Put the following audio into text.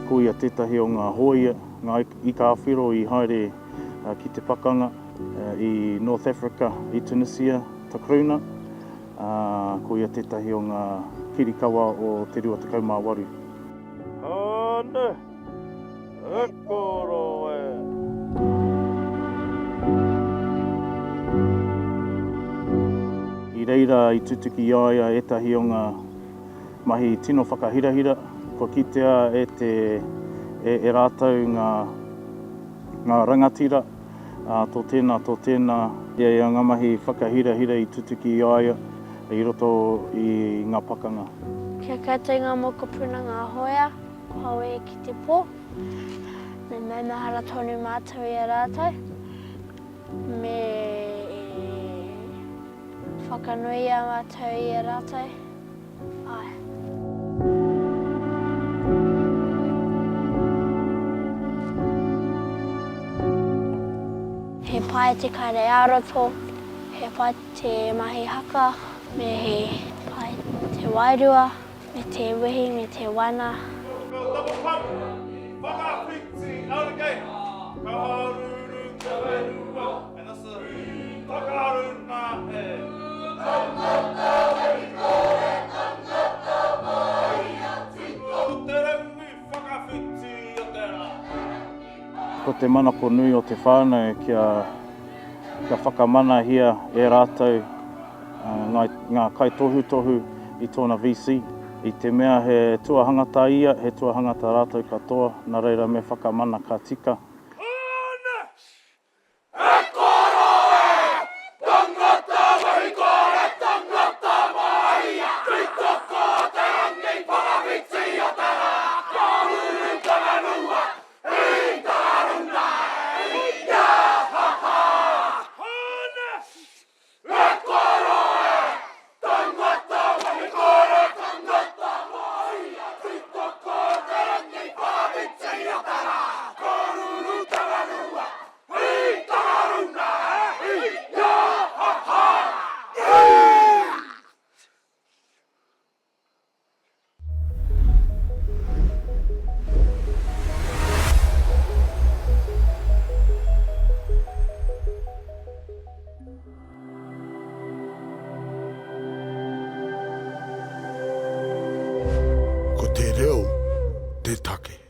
Ko ia tētahi o ngā hōia, ngā ika-a-whiro i haere ki te pakanga i North Africa, i Tunisia, Takrouna, ā, ko ia tētahi o ngā kirikawa o te 28. Hone! E koro e! I reira i tutuki i a ia ētahi o ngā mahi tino whakahirahira, kua kitea e te, e, e rātou ngā, ngā rangatira, ā, tō tēnā, tō tēnā, ia ia ngā mahi whakahirahira i tutuki i a ia i roto i ngā pakanga. Kia koutou ngā mokopuna ngā hoea, kua wehe ki te pō, me maumahara tonu mātou i a rātou, me whakanui a mātou i a rātou, āe. He pai te kare ā-roto, he pai te mahi haka, me he pai te wairua, me te wehi me te wana. Double pump, whakawhiti, out again, ka haruru te whenua, and that's a whakaruna e. Tangata wehi kore, tangata mahia tito. Ko te rangi whakawhiti o te rā. Ko te manako nui o te whānau kia, kia whakamanahia e rātou ngā kaitohutohu i tōna VC. I te mea he tuahangata ia, he tuahangata rātou katoa, nā reira me whakamana ka tika. Hone! E koro e! Tangata mahi kore, tangata māia! Titoko te rangi, whakawhiti o te rā, ka ruru tana rua, i tana runa e! Ia ha ha! Hone! E koro e! Tangata mahi kore, tangata māia, Titoko te rangi, whakawhiti o te rā, ka ruru tana rua, i tana runa e! Ia ha ha! Ko te reo te take.